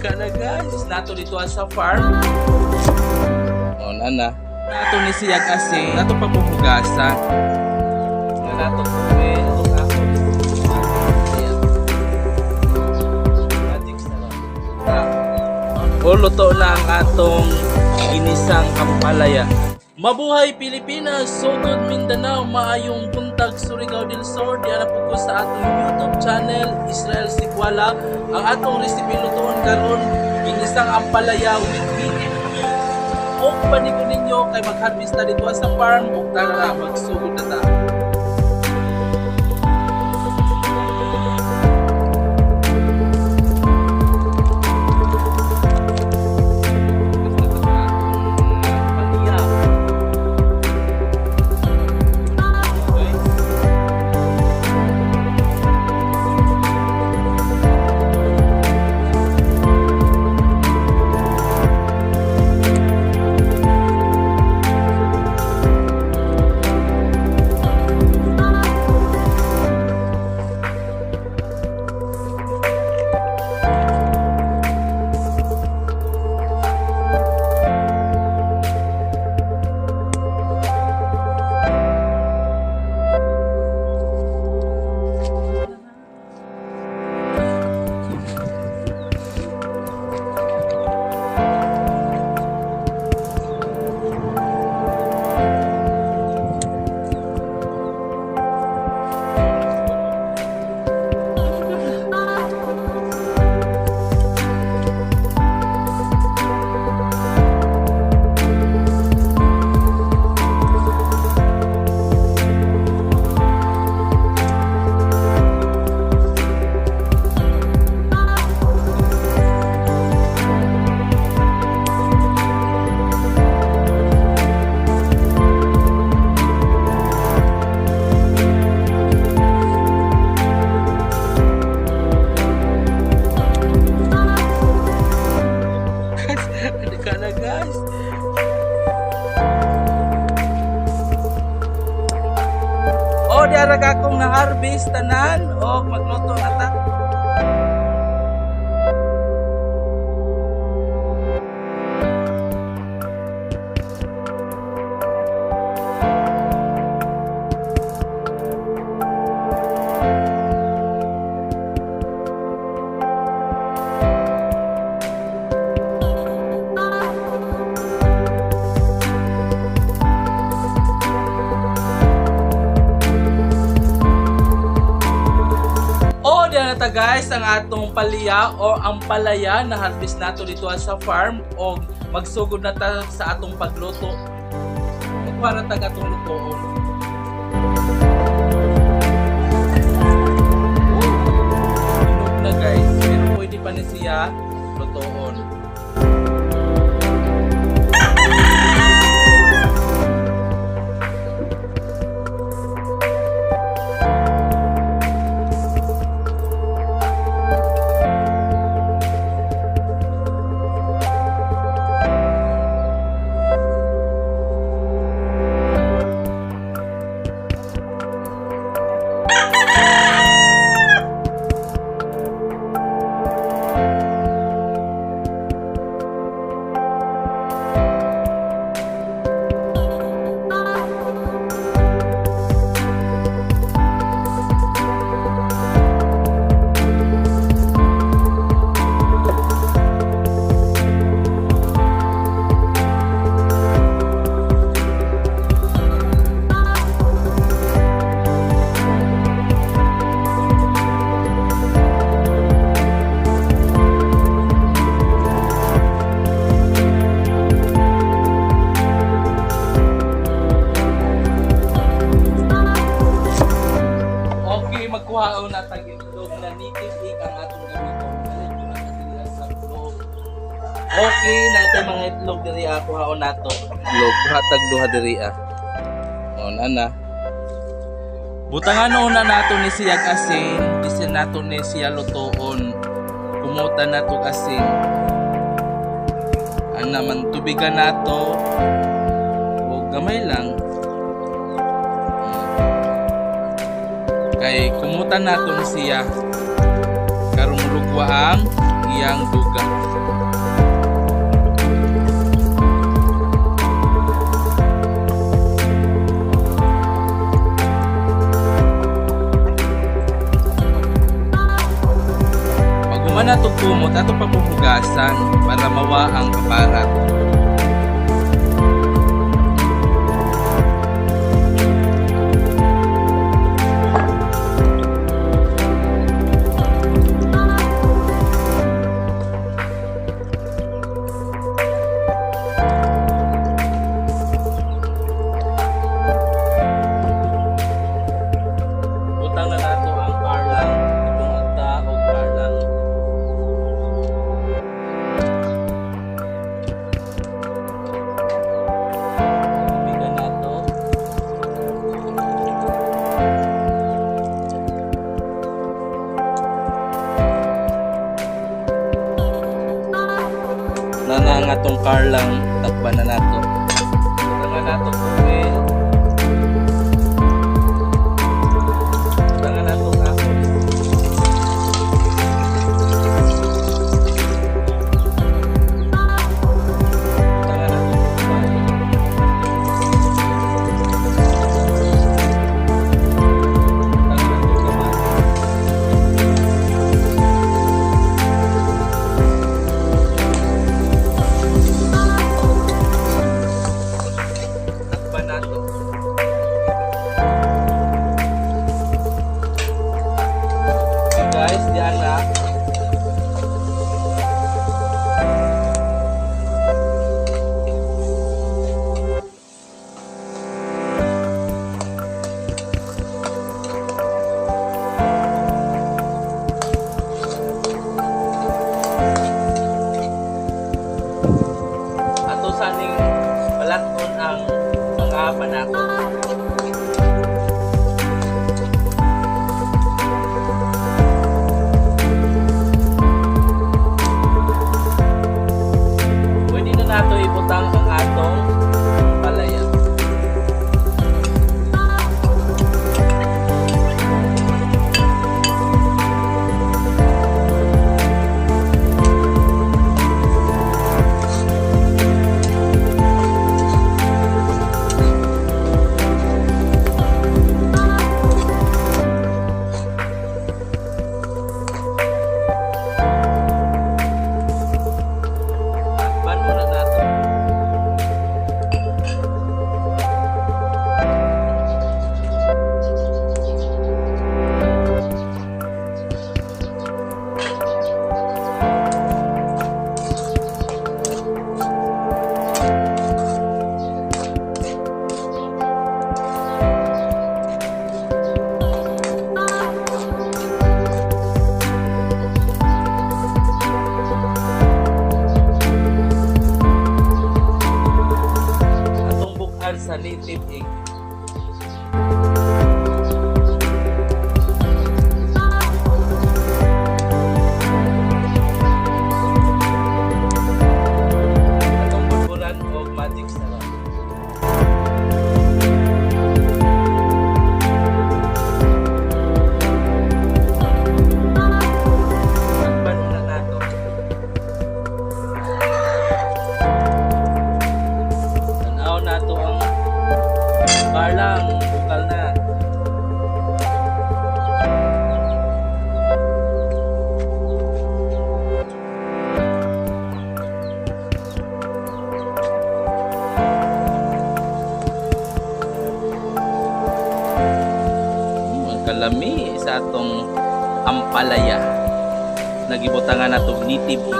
Kana guys, nato dito sa farm. O nana. Nato ni siya kasi nato pa puhugasan. Na nato kuwi itong ako. Magic sarap. O luto na ang atong ginisang ampalaya. Mabuhay Pilipinas, Sugod Mindanao, maayong buntag Surigao del Sur, diana po ko sa atong YouTube channel Israel Sikwala. Ang atong recipe lutuon karon ginisang ampalaya with native egg. Og paniko ninyo kay mag-harvest na dito sa farm ug tara magsugod na ta. Palaya. Okay. Halika na guys. O di ara ka akong na-harvest tanan o magluto na ta. O di na ta guys ang atong palya o ampalaya na harvest nato dito sa farm o magsugod na ta sa atong pagluto. Magkuha na ta atong lutoon. Oh, hinog na guys, pero pwede pa ni siya lutoon. Okay, magkuhaon na tag itlog na native egg ang atong gamiton. Dali ko na diri sa itlog. Okay, natin mga itlog diri ah, kuhaon nato. Itlog, hatag duha diri ah. O nana. Butangan una nato ni siya asin, bisin nato ni siya lutoon. Kumutan nato asin. Ana man tubigan nato. O gamay lang. Kay kumutan nato ni siya karon mulugwa ang iyang duga. kumot ato pa hugasan para mawa ang kaparat. Butang na nato ang karlang, itong ata o karlang. Ibigan nato. Nana nga tong karlang, takpan na nato. Butang na nato oil. Butang na nato ahos. Butang na nato oil. Butang na nato kamatis. Takpan nato. Okay guys, diyan na. Ato saning balaton ang mga panakot. Pwede na nato ibutang ang atong palaya. Takpan muna nato. Atong bukan sa native egg. Atong bukuran og magic sarap. Takpan muna nato. Tanaw nato ang karlang, bukal na. Ang kalami sa atong ampalaya. Nagibutangan nato native egg.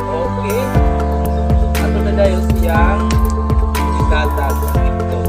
Okay. Ato na dahil siyang itatag ang itlog.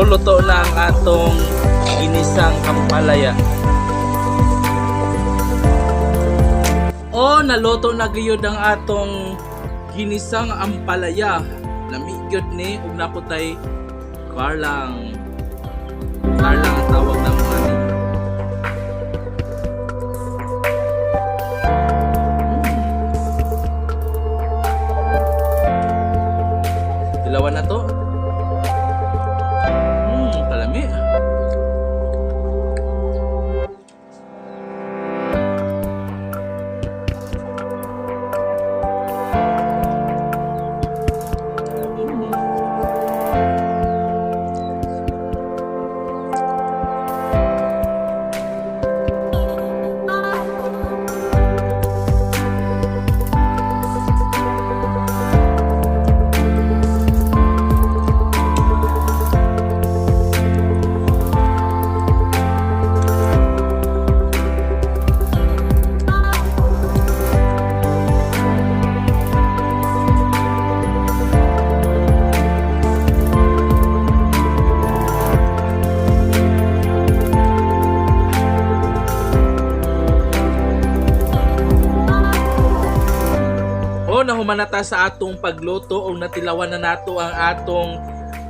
Luto na ang atong ginisang ampalaya. O, naluto na gyud ang atong ginisang ampalaya. Lami gyud ni ug naa pod tay karlang. Karlang ang tawag ng mga ni. Dalawa na to. Kalami. O, nahuman na ta sa atong pagluto o natilawan na nato ang atong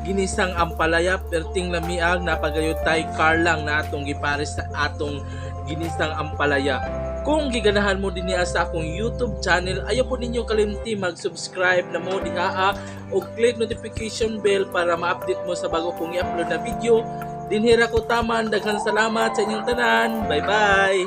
ginisang ampalaya. Perting lamiag naa pa gayud tay karlang na atong gipares sa atong ginisang ampalaya. Kung giganahan mo dinhi sa akong YouTube channel, ayaw po ninyo kalimti mag-subscribe na mo dihaa o click notification bell para ma-update mo sa bago kong i-upload na video. Dinhi ra ko taman, daghan salamat sa inyong tanan. Bye bye.